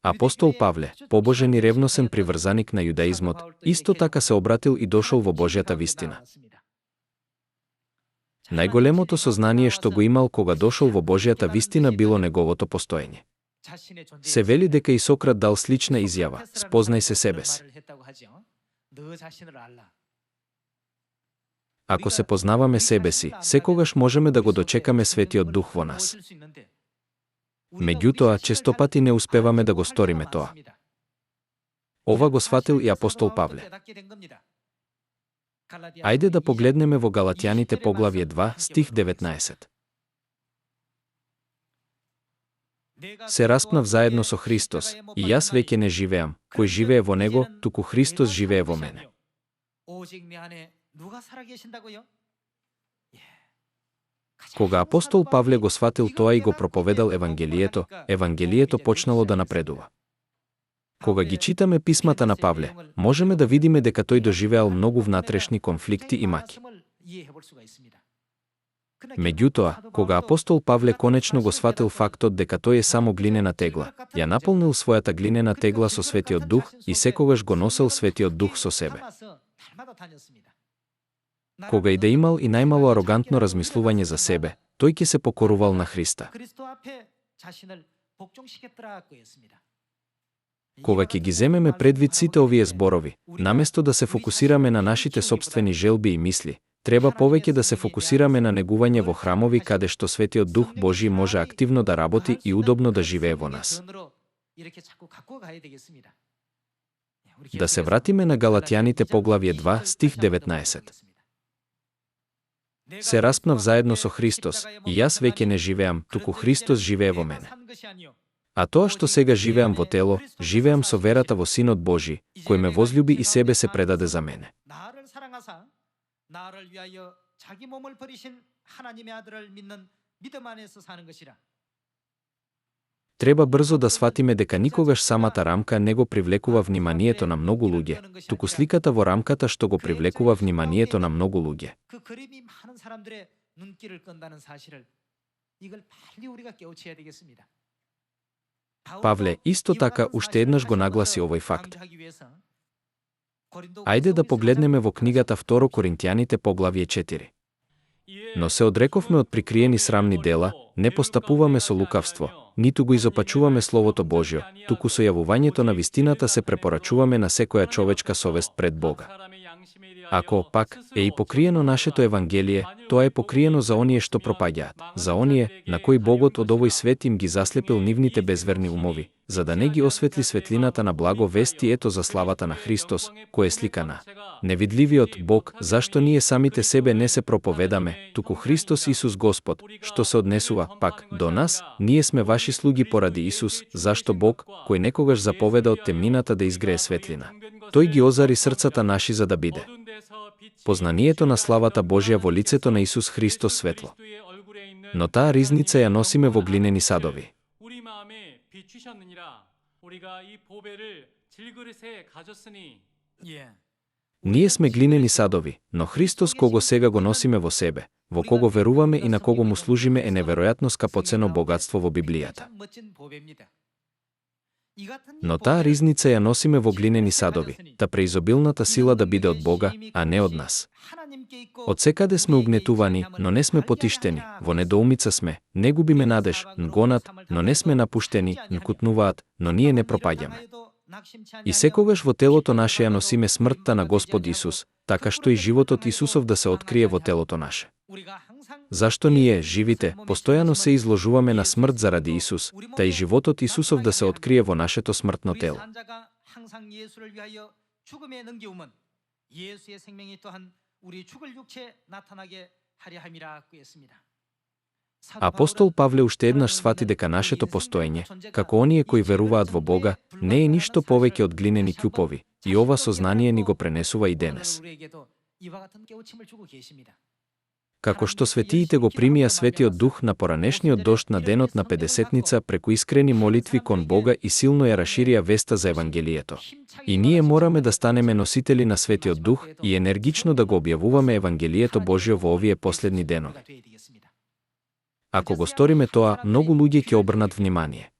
Апостол Павле, побожен и ревносен приврзаник на јудаизмот, исто така се обратил и дошол во Божјата вистина. Најголемото сознание што го имал кога дошол во Божјата вистина било неговото постоење. Се вели дека и Сократ дал слична изјава: спознај се себе си. Ако се познаваме себе си, секогаш можеме да го дочекаме Светиот Дух во нас. Меѓутоа, честопати не успеваме да го сториме тоа. Ова го сфатил и апостол Павле. Ајде да погледнеме во Галатјаните поглавје 2, стих 19. Се распнав заедно со Христос, и јас веќе не живеам, кој живее во него, туку Христос живее во мене. Кога апостол Павле го сватил тоа и го проповедал Евангелието почнало да напредува. Кога ги читаме писмата на Павле, можеме да видиме дека тој доживеал многу внатрешни конфликти и маки. Меѓутоа, кога апостол Павле конечно го сватил фактот дека тој е само глинена тегла, ја наполнил својата глинена тегла со Светиот Дух и секогаш го носел Светиот Дух со себе. Кога и да имал и најмало арогантно размислување за себе, тој ќе се покорувал на Христа. Кога ќе ги земеме предвид сите овие зборови, наместо да се фокусираме на нашите сопствени желби и мисли, треба повеќе да се фокусираме на негување во храмови каде што Светиот Дух Божи може активно да работи и удобно да живее во нас. Да се вратиме на Галатјаните поглавје 2, стих 19. Се распнав заедно со Христос, и јас веќе не живеам, туку Христос живее во мене. А тоа што сега живеам во тело, живеам со верата во Синот Божи, кој ме возлюби и себе се предаде за мене. Треба брзо да сватиме дека никогаш самата рамка не го привлекува вниманието на многу луѓе, туку сликата во рамката што го привлекува вниманието на многу луѓе. Павле исто така уште еднаш го нагласи овој факт. Ајде да погледнеме во книгата 2 Коринтијаните поглавје 4. Но се одрековме од прикриени срамни дела, не постапуваме со лукавство, ниту го изопачуваме Словото Божјо, туку со јавувањето на вистината се препорачуваме на секоја човечка совест пред Бога. Ако, пак, е и покриено нашето Евангелие, тоа е покриено за оние што пропаѓаат, за оние, на кои Богот од овој свет им ги заслепил нивните безверни умови, за да не ги осветли светлината на благо вести ето за славата на Христос, кој е слика на невидливиот Бог, зашто ние самите себе не се проповедаме, туку Христос Исус Господ, што се однесува, пак, до нас, ние сме ваши слуги поради Исус, зашто Бог, кој некогаш заповеда од темнината да изгрее светлина. Тој ги озари срцата наши за да биде познанието на славата Божја во лицето на Исус Христос светло. Но таа ризница ја носиме во глинени садови. Ние сме глинени садови, но Христос кого сега го носиме во себе, во кого веруваме и на кого му служиме е неверојатно скапоцено богатство во Библијата. Но таа ризница ја носиме во глинени садови, та преизобилната сила да биде од Бога, а не од нас. Од секаде сме угнетувани, но не сме потиштени, во недоумица сме, не губиме надеж, гонат, но не сме напуштени, кутнуваат, но ние не пропаѓаме. И секогаш во телото наше ја носиме смртта на Господ Исус, така што и животот Исусов да се открие во телото наше. Зашто ние, живите, постојано се изложуваме на смрт заради Исус, та и животот Исусов да се открие во нашето смртно тело. Апостол Павле уште еднаш свати дека нашето постоење, како оние кои веруваат во Бога, не е ништо повеќе од глинени ќупови, и ова сознание ни го пренесува и денес. Како што светиите го примија Светиот Дух на поранешниот дожд на денот на Педесетница преку искрени молитви кон Бога и силно ја расширија веста за Евангелието. И ние мораме да станеме носители на Светиот Дух и енергично да го објавуваме Евангелието Божјо во овие последни денови. Ако го сториме тоа, многу луѓе ќе обрнат внимание.